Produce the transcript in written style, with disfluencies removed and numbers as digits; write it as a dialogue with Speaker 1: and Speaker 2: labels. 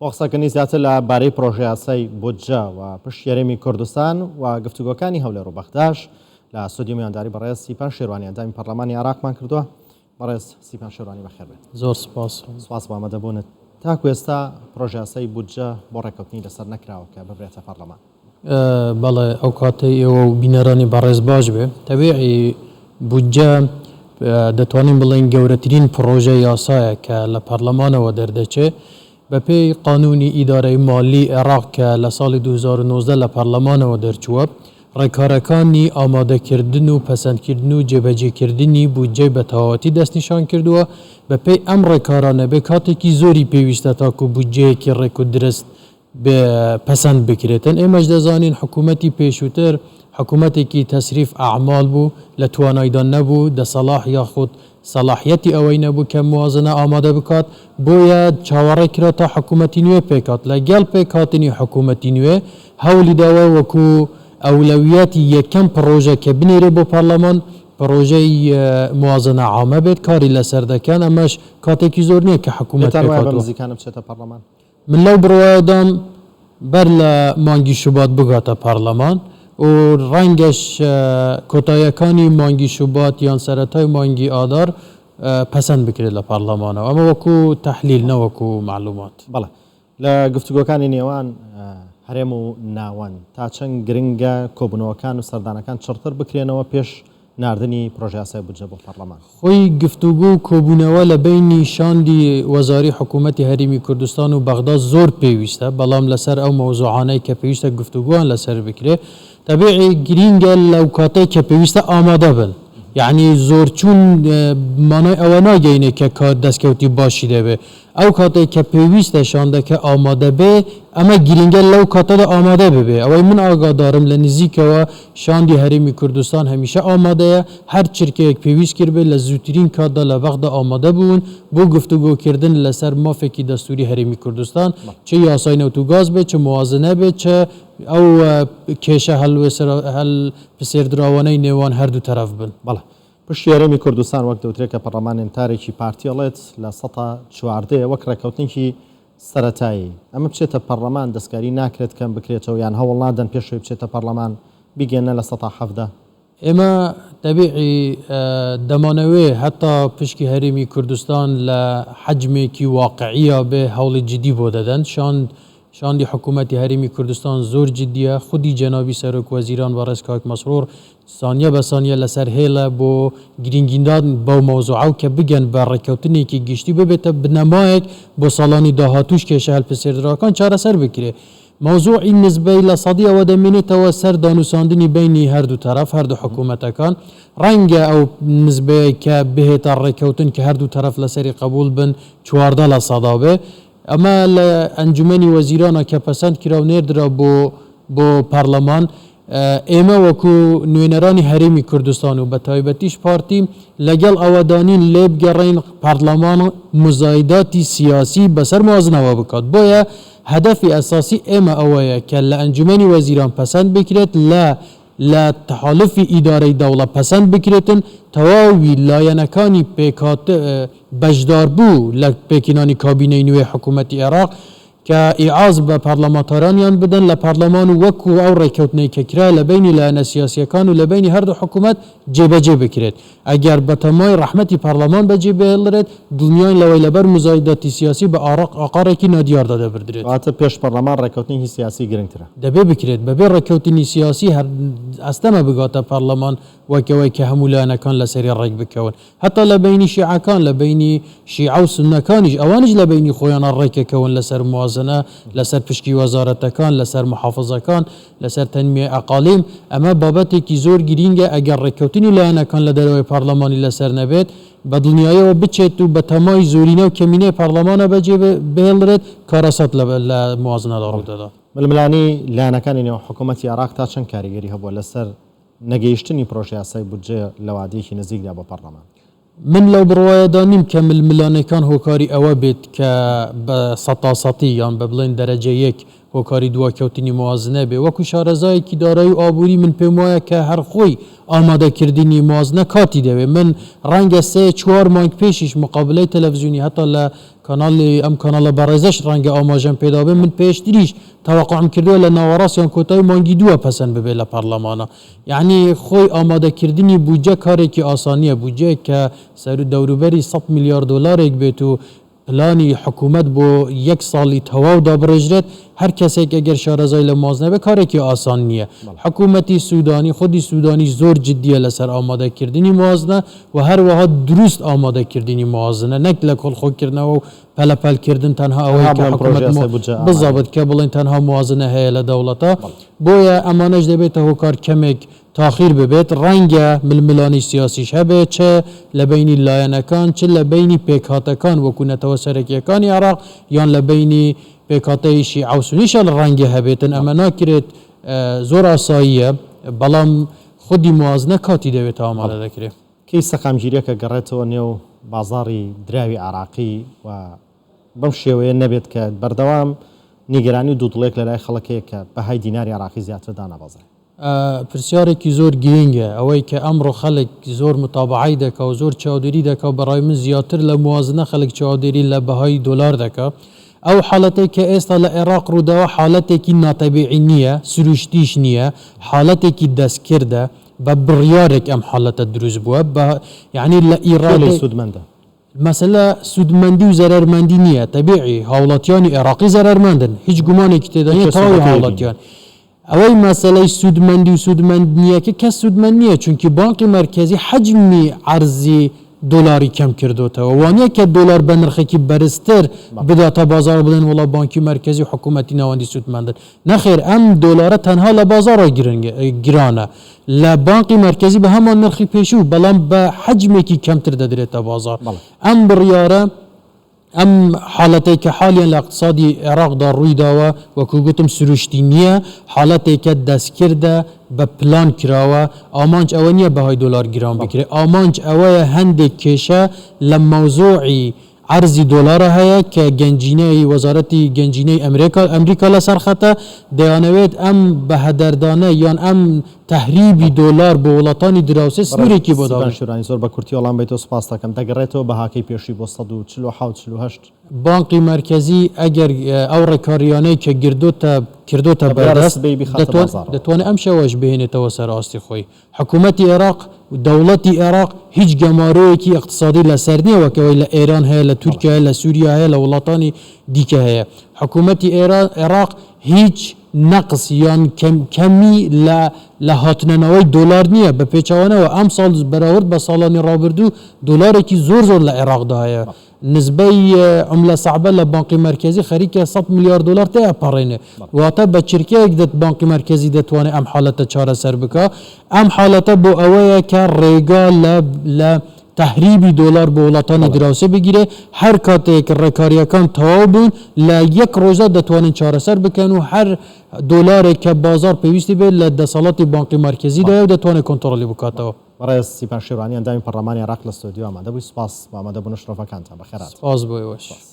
Speaker 1: بۆ قسەکردنی زیاتر لە بارەی پرۆژەیاسای بودجە و پشکی هەرێمی کوردستان و گفتوگۆکانی هەولێر و بەغداش لە ستۆدیۆ میوانداری بەڕێز سیپان شێروانی ئەندامی پەرلەمانی عێراقمان کردووە. بەڕێز سیپان شێروانی بەخێر بێن.
Speaker 2: زۆر سپاس.
Speaker 1: سپاس بۆ ئامادەبوونت. تاکو ئێستا پرۆژەیاسای بودجە بۆ ڕێککەوتنی لەسەر نەکراوە کە ببرێتە پەرلەمان.
Speaker 2: بەڵێ ئەو کاتەی ئێوە و بینەرانی بەڕێز باش بێ. تەبیعی بودجە دەتوانین بڵێین گەورەترین پڕۆژە یاسایە کە لە پەڕلەمانەوە دەردەچێ. بەپێی قانوونی ئیدارەی مالی عێراق کە لە ساڵی 2019 لە پەڕلەمانەوە دەرچووە، ڕێکارەکانی ئامادەکردن و پەسەندکردن و جێبەجێکردنی بودجەی بە تەواوەتی دەستنیشان کردووە. بەپێی ئەم ڕێکارانە بێ کاتێکی زۆری پێویستە تاکوو بودجەیەکی ڕێک و درست پەسەند بکرێتن، ئێمەش دەزانین حکوومەتی پێشووتر حکوومەتێکی تەسریف ئەعمال بوو، لە توانایدا نەبوو، دەسەڵاح یاخود سەڵاحیەتی ئەوەی نەبوو کە موازنە ئامادە بکات، بۆیە چاوەڕێ کرا تا حکوومەتی نوێ پێکهات، لەگەڵ پێکهاتنی حکوومەتی نوێ هەوڵی داوە وەکوو ئەولەویەتی یەکەم پڕۆژە کە بنێرێ بۆ پەڕلەمان پڕۆژەی موازنە عامە بێت، کاری لەسەر دەکەن، ئەمەش کاتێکی زۆر نییە کە حکوومەت
Speaker 1: پێتان وایە بەم
Speaker 2: پێکهاتووە.
Speaker 1: نزیکانە بچێتە پەڕلەمان؟
Speaker 2: من لەو بڕوایەدام بەر لە مانگی شوبات بگاتە پەڕلەمان و ڕەنگەش کۆتاییەکانی مانگی شوبات یان سەرەتای مانگی ئادار پەسەند بکرێت لە پەڕلەمانەوە. ئەمە وەکو تەحلیل نە وەکو مەعلومات.
Speaker 1: بەڵێ. لە گفتوگۆکانی نێوان هەرێم و ناوەند تا چەند گرنگە کۆبوونەوەکان و سەردانەکان چڕتر بکرێنەوە پێش ناردنی پرۆژەیاسای بودجە بۆ پەڕلەمان؟
Speaker 2: خۆی گفتوگۆ و کۆبوونەوە لە بەینی شاندی وەزاری حکوومەتی هەرێمی کوردستان و بەغدا زۆر پێویستە، بەڵام لەسەر ئەو مەوزوعانەی کە پێویستە گفتوگۆیان لەسەر بکرێ، تەبیعی گرینگە لەو کاتەی کە پێویستە ئامادە بن. یەعنی زۆر چوون مانای ئەوە ناگەینێ کە کار دەستکەوتی باشی دەبێ. ئەو کاتەی کە پێویستە شاندەکە ئامادە بێ، ئەمە گرینگە لەو کاتەدا ئامادە ببێ. ئەوەی من ئاگادارم لە نزیکەوە شاندی هەرێمی کوردستان هەمیشە ئامادەیە، هەر چرکەیەک پێویست کردبێ لە زووترین کاتدا لە بەغدا ئامادە بوون بۆ گفتوگۆکردن لەسەر مافێکی دەستووری هەرێمی کوردستان، چ یاسای نەوت و گاز بێ، چ موازنە بێ، چ ئەو کێشە هەڵپسێردراوانەی نێوان هەردوو تەرەف بن.
Speaker 1: بەڵێ. پشتی هەرێمی کوردستان وەک دەوترێت کە پەڕلەمانێنتارێکی پارتی ئەڵێت لە سەتا چواردەیە وەک ڕێککەوتنێکی سەرەتایی ئەمە بچێتە پەڕلەمان دەستکاری ناکرێت کەم بکرێتەوە یان هەوڵ نادەن پێش ئەوەی بچێتە پەڕلەمان بیگەنە 17%؟
Speaker 2: ئێمە تەبیعی دەمانەوێ هەتا پشکی هەرێمی کوردستان لە حەجمێکی واقعییا بێ هەوڵی جدی بۆ دەدەن شاند شاندی حکوومەتی هەرێمی کوردستان زۆر جدییە، خودی جەنابی سەرۆک وەزیران بەڕێز کاک مەسرور سانیە بە سانیە لەسەر هێڵە بۆ گرینگیدان بەو مەوزوعە و کە بگەن بە ڕێککەوتنێکی گشتی ببێتە بنەمایەک بۆ ساڵانی داهاتووش کێشە هەلپسێردراوەکان چارەسەر بکرێ. مەوزوعی نسبەی لە سەدی ئەوە دەمێنێتەوە سەر دانوساندنی بەینی هەردوو تەرەف، هەردوو حکوومەتەکان. ڕەنگە ئەو نسبەیە کە بهێتە ڕێککەوتن کە هەردوو تەرەف لەسەری قەبووڵ بن 14 لە سەدا بێ. ئەمە لە ئەنجومەنی وەزیرانە کە پەسەند کرا و نێردرا بۆ بۆ پەڕلەمان، ئێمە وەکو نوێنەرانی هەرێمی کوردستان و بەتایبەتیش پارتی لەگەڵ ئەوەدانین لێبگەڕێین پەڕلەمان موزایداتی سیاسی بەسەر موازنەوە بکات، بۆیە هەدەفی ئەساسی ئێمە ئەوەیە کە لە ئەنجومەنی وەزیران پەسەند بکرێت لە لە تەحالوفی ئیدارەی دەوڵە پەسەند بکرێتن، تەواوی لایەنەکانی پێکهات بەشداربوو لە پێکهێنانی کابینەی نوێی حکوومەتی عێراق کە ئیعاز بە پەڕلەمانتارانیان بدەن لە پەڕلەمان و وەکو ئەو ڕێککەوتنەی کە کرا لە بەینی لایەنە سیاسییەکان و لە بەینی هەردوو حکوومەت جێبەجێ بکرێت. ئەگەر بەتەمای ڕەحمەتی پەڕلەمان بەجێ بهێڵرێت، دڵنیاین لەوەی لەبەر موزایداتی سیاسی بە ئاڕاق ئاقاڕێکی نادیاردا دەبردرێت.
Speaker 1: واتە پێش پەڕلەمان ڕێککەوتنێکی سیاسی گرنگترە.
Speaker 2: دەبێ بکرێت. بەبێ ڕێککەوتنی سیاسی هەر ئەستەمە بگاتە پەڕلەمان وەک ئەوەی کە هەموو لایەنەکان لەسەری ڕێک بکەون. هەتا لە بەینی شیعەکان، لە بەینی شیعە و سوننەکانیش، ئەوانیش لە بەینی خۆیانا ڕێکەکەون لەسەر موازنە، لەسەر پشکی وەزارەتەکان، لەسەر محافزەکان، لەسەر تەنمیەی ئەقالیم، ئەمە بابەتێکی زۆر گرینگە، ئەگەر ڕێککەوتنی لایەنەکان لە دەرەوەی پەڕلەمانی لەسەر نەبێت، بە دڵنیایەوە بچێت و بە تەمای زۆرینە و کەمینەی پەڕلەمانە بەجێ بهێڵرێت، کارەسات لە لە موازنەدا ڕوودەدات.
Speaker 1: ململانێی لایەنەکانی نێو حکوومەتی عێراق تا چەند کاریگەری هەبووە لەسەر نەگەیشتنی پرۆژەیاسای بودجە لە وادەیەکی نزیکدا بۆ پەڕلەمان؟
Speaker 2: من لەو بڕوایەدا نیم کە ململانێکان هۆکاری ئەوە بێت کە بە سەتاسەتی یان بە بڵێن دەرەجە یەک هۆکاری دواکەوتنی موازنە بێ. وەکو شارەزایەکی دارایی و ئابووری من پێم وایە کە هەر خۆی ئامادەکردنی موازنە کاتی دەوێ. من ڕەنگە سێ چوار مانگ پێشیش مقابلەی تەلەفزیۆنی هەتا لە کاناڵی ئەم کاناڵە بەڕێزەش ڕەنگە ئاماژەم پێدابێ من پێشتریش تەوەقوعم کردووە لە ناوەڕاست یان کۆتایی مانگی دووە پەسەند ببێ لە پەڕلەمانا. یەعنی خۆی ئامادەکردنی بودجە کارێکی ئاسان نییە. بودجەیەک کە سەرو دەوروبەری سەت ملیار دۆلارێک بێت و پلانی حکومەت بۆ یەک ساڵی تەواو دابڕێژرێت، هەر کەسێک ئەگەر شارەزای لە موازنە بێت کارێکی ئاسان نییە. حکومەتی سودانی، خودی سودانیش زۆر جدییە لەسەر ئامادەکردنی موازنە و هەروەها دروست ئامادەکردنی موازنە نەک لە کۆڵخۆکردنەوە و پەلەپەلکردن تەنها ئەوەی کە حکومەت بزابت کە بڵێن تەنها موازنە هەیە لە دەوڵەتا. بۆیە ئەمانەش دەبێتە هۆکار کەمێک تاخیر ببێت، ڕەنگە ململانێی سیاسیش هەبێت چ لە بەینی لایەنەکان چ لە بەینی پێکهاتەکان وەکو نەتەوە سەرەکییەکانی عێراق یان لە بەینی پێکهاتەی شیعە و سونیشە ڕەنگە هەبێتن، ئەمە ناکرێت زۆر ئاساییە، بەڵام خودی موازنە کاتی دەوێت تا ئامادە دەکرێت.
Speaker 1: کەی سەقامگیرییەکە گەڕێتەوە نێو بازاڕی دراوی عێراقی و بەم شێوەیە نەبێت کە بەردەوام نیگەرانی و دوودڵیەک لەلای خەڵک هەیە کە بەهای دیناری عێراقی زیاتر دانابەزێ؟
Speaker 2: پرسیارێکی زۆر گرینگە، ئەوەی کە ئەمڕۆ خەلک زۆر متابەعەی دەکا و زۆر چاودێری دەکا بەڕای من زیاتر لە موازنە خەلک چاودێری لە بەهای دۆلار دەکا. ئەو حالەتەی کە ئێستا لە ئێڕاق ڕووداوە حالەتێکی ناتەبیعی نییە، سروشتیش نییە، حالەتێکی دەستکردە، بە بڕیارێک ئەم حالەتە دروست بووە، بە یانی لە
Speaker 1: کێ لێی
Speaker 2: ئیڕادەی.
Speaker 1: سوودمەندە؟
Speaker 2: مەسەلە سوودمەندی و زەرەرمەندی نییە، تەبیعی هاوڵاتیانی ئێڕاقی زەرەرمەندن، هیچ گومانێکی تێدا نییە
Speaker 1: کێ
Speaker 2: تەواوی
Speaker 1: سوودەکەی بینی؟
Speaker 2: هاوڵاتیان. ئەوەی مەسەلەی سوودمەندی و سوودمەند نییەکە کەس سوودمەند نییە چونکی بانقی مەرکەزی حەجمی عەرزی دۆلاری کەم کردۆتەوە وانیە کە دۆلار بە نرخێکی بەرزتر بداتە بازاڕ بڵێن وەڵا بانکی مەرکەزی و حکوومەتی ناوەندی سوودمەندن نەخێر ئەم دۆلارە تەنها لە بازاڕا گرانە لە بانقی مەرکەزی بە هەمان نرخی پێشوو بەڵام بە حەجمێکی کەمتر دەدرێتە بازاڕ ئەم بڕیارە ئەم حاڵەتەی کە حالیەن لە ئیقتسادی عێراقدا ڕوویداوە، وەکو گوتم سروشتی نییە، حاڵەتێکە دەستکردە، بە پلان کراوە، ئامانج ئەوە نییە بەهای دۆلار گران بکرێت، ئامانج ئەوەیە هەندێک کێشە لە مەوزوعی عەرزی دۆلارا هەیە کە گەنجینەی وەزارەتی گەنجینەی ئەمرێکا ئەمریکا لەسەر خەتە، دەیانەوێت ئەم بەهەدەردانە یان ئەم تەهریبی دۆلار بۆ وڵاتانی دراوسێ
Speaker 1: بەڕێز
Speaker 2: سنوورێکی بۆ
Speaker 1: سیپان
Speaker 2: دابنێن.
Speaker 1: شورانی زۆر بە کورتی وەڵام بەیتەوە سوپاست دەکەم. دەگەڕێتەوە بەهاکەی پێشووی بۆ 147 48؟
Speaker 2: بانقی مەرکەزی ئەگەر ئەو ڕێکاریانەی کە گردۆتە کردۆتە
Speaker 1: کە بڕیارە
Speaker 2: بەردەست
Speaker 1: سبەی بیخاتە
Speaker 2: دەتوان
Speaker 1: بازاڕەوە.
Speaker 2: دەتوانێ ئەمشەوەش بهێنێتەوە سەر ئاستی خۆی. حکوومەتی ئێراق و دەوڵەتی ئێراق هیچ گەمارۆیەکی ئیقتسادی لەسەر نییە وەک ئەوەی لە ئێران هەیە، لە تورکیا هەیە، لە سووریا هەیە، لە وڵاتانی دیکە هەیە. حکوومەتی ئێران ئێراق هیچ نەقس یان کەمی لە لە هاتنەناوەی دۆلار نییە، بە پێچەوانەوە ئەمساڵ بەراورد بە ساڵانی ڕابردوو دۆلارێکی زۆر زۆر لە عێراقدا هەیە، نسبەی عوملە سەعبە لە بانقی مەرکەزی خەریکە سەت ملیار دۆلار تێئەپەڕێنێ، واتە بە چرکەیەک دەت بانقی مەرکەزی دەتوانێ ئەم حالەتە چارەسەر بکا، ئەم حالەتە بۆ ئەوەیە کە ڕێگا لە لە تەهریبی دۆلار بۆ وڵاتانی دراوسێ بگیرێ، هەر کاتێک ڕێکارییەکان تەواو بوون لە یەک ڕۆژدا دەتوانن چارەسەر بکەن و هەر دۆلارێک کە بازاڕ پێویستی بێت لە دەسەڵاتی بانقی مەرکەزیدایە و دەتوانێت کۆنتڕۆڵی بکاتەوە.
Speaker 1: بەڕێز سیپان شێروانی ئەندامی پەڕلەمانی عێراق لە ستۆدیۆ ئامادە بووی، سوپاس بۆ ئامادەبوون و شرۆڤەکانتان. بەخێرهاتن.
Speaker 2: سوپاس بۆ ئێوەش.
Speaker 1: سوپاس.